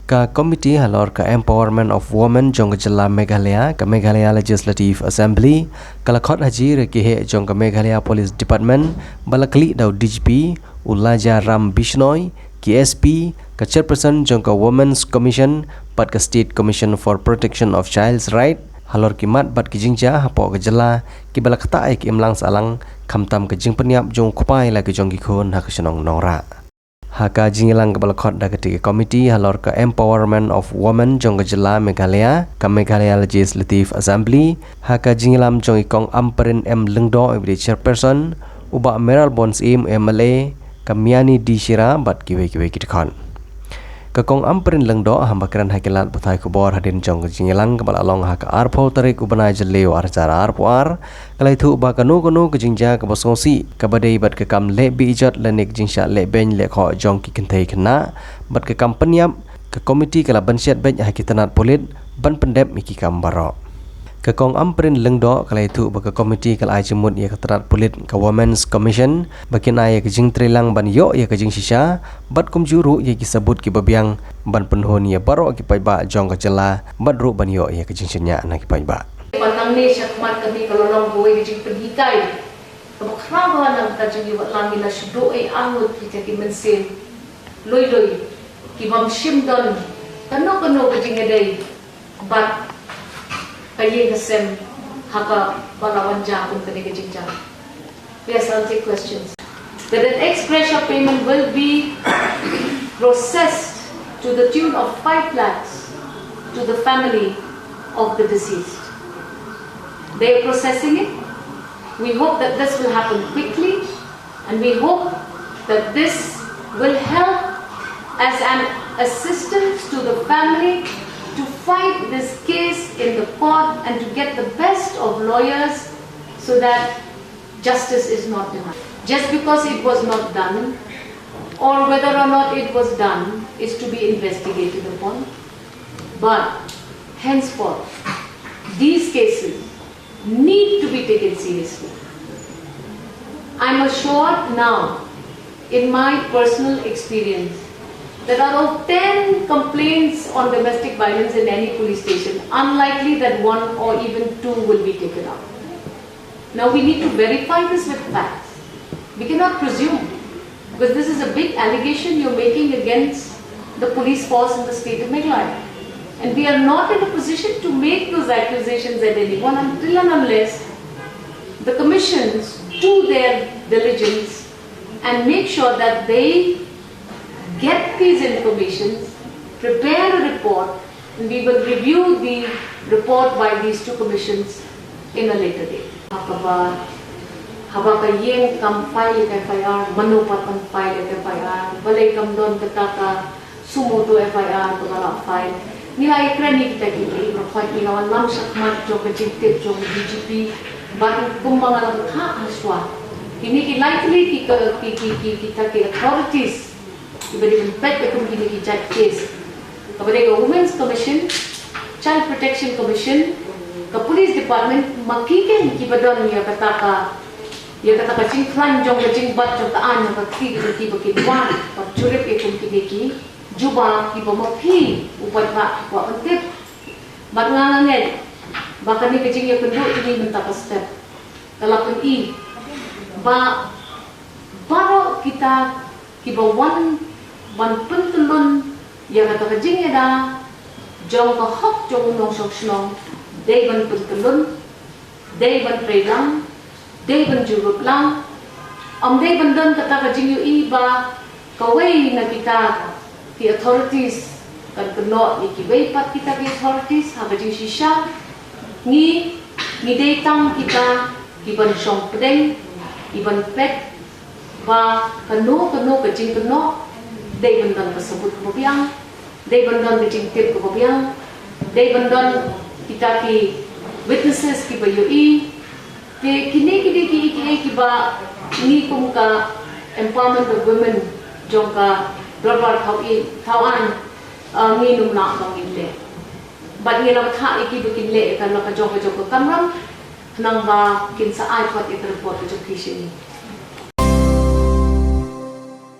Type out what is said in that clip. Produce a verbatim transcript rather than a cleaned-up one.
Ka komiti halor ka Empowerment of Women jong ka jylla Meghalaya, ka Meghalaya Legislative Assembly, ka la khot hajir ïa ki heh jong ka Meghalaya Police Department ba la kylli da u D G P, u Laja Ram Bishnoi, ki S P, ka chairperson jong ka Women's Commission bad ka State Commission for Protection of Child's Right halor ki mat bad ki jingjia hapoh ka jylla kiba la ktah ïa ka imlang sahlang, khamtam ka jingpynïap jong u kpa ïa la ki jong ki khun ha ka shnong Nongrah. Ha ka jingïalang kaba la khot da katei ka komiti halor ka Empowerment of Women jong ka jylla Meghalaya, ka Meghalaya Legislative Assembly, ha ka jingïalam jong i Kong Ampareen M Lyngdoh iba dei chairperson, u Bah Mayralborn Syiem M L A, ka Miani D Shira bad kiwei kiwei ki dkhot. Ka Kong Ampareen Lyngdoh haba kren ha ki lad pathai khubor hadien jong ka jingïalang kaba la long ha ka arphew tarik u bnai Jylliew arhajar arphew ar, ka la ïathuh ba kano kano ka jingjia kaba sngewsih kaba dei bad ka kam leh beh ijot lane ka jingshah leh beiñ leh khoh jong ki kynthei khynnah bad ka kam pynïap, ka komiti ka la bynshet beit ha ki tnat pulit ban pyndep ïa ki kam baroh. Ka Kong Ampareen Lyngdoh ka la ïathuh ba ka komiti ka la ai jingmut ïa ka tnat pulit ka Women's Commission ba kin ai ïa ka jingtreilang ban ïoh ïa ka jingshisha bad kumjuh ruh ïa ki sabut kiba biang ban pynhun ïa baroh ki paidbah jong ka jylla bad ruh ban ïoh ïa ka jingshaniah na ki paidbah. Ba nangne shakhmat kane ka la long kawei ka jingpynhikai kaba khraw bha na ka bynta jong ngi, watla ngi la shu duh ei ar ngut kita ki mynsiem lui lui ki bym shym don kano kano ka jingïadei bad ka ïing ka sem ha kaba la wan jia kum kane ka jingjia. Yes, I'll take questions. That an ex gratia payment will be processed to the tune of five lakhs to the family of the deceased. They are processing it. We hope that this will happen quickly, and we hope that this will help as an assistance to the family to fight this case in the court and to get the best of lawyers so that justice is not denied. Just because it was not done, or whether or not it was done, is to be investigated upon. But henceforth, these cases need to be taken seriously. I'm assured now, in my personal experience, that out of ten complaints on domestic violence in any police station, unlikely that one or even two will be taken up. Now we need to verify this with facts. We cannot presume, because this is a big allegation you're making against the police force in the state of Meghalaya. And we are not in a position to make those accusations at anyone until and unless the commissions do their diligence and make sure that they get these informations, prepare a report, and we will review the report by these two commissions in a later date. Haba, haba ka ïing kam file ïa ka F I R, mano pat ban file ïa ka F I R, balei kam don kata ka suo motu F I R ba la file. Ngi la ïakren ïa kita kiei kiei, ka point ngi la wan lang shakhmat jong ka jingtip jong D G P, bad kumba nga la kynmaw ha shuwa, kine ki likely ki, ki, ki, ki, kita ki authorities kiba dei ban peit ïa kum kine ki jait case. Kaba dei ka Women's Commission, Child Protection Commission, ka Police Department, ma ki keiñ kiba don ïa kata ka, ïa kata ka jingkhlaiñ jong ka jingbat jong ka aiñ, ka kti ka jong kiba kin wan ban jurip ïa kum kine ki jubab kiba ma phi u paidbah phi kwah ban tip. Bad nga nga ngeit ba kane ka jingïakynduh kine mynta ka step ka la pyni ba baroh kita kiba wan ban pyntyllun ïa kata ka jingïada jong ka hok jong u nongshong shnong, dei ban pyntyllun, dei ban trei lang, dei ban jurip lang. Ym dei ban don kata ka jingïohi ba kawei na kita ki authorities kan kynnoh ïa kiwei pat kita ki authorities. Ha ka jingshisha ngi, ngi dei tang kita ki ban shong pdeng, ki ban peit ba kano kano ka jingkynnoh dei ban don ka sabut kaba biang, dei ban don ka jingtip kaba biang, dei ban don kita ki witnesses kiba ïohi. Te kine ki dei kiei kiei kiba ngi kum ka Empowerment of Women jong ka Dorbar Thaw Aiñ, Thaw Aiñ, uh, ngin ym lah ban ngin leh. Bad ngi la bthah ïa ki ba kin leh ïa ka la ka jong ka jong ka kamram, khnang ba kin sa ai pat ïa ka report ka jong ki sha ngi.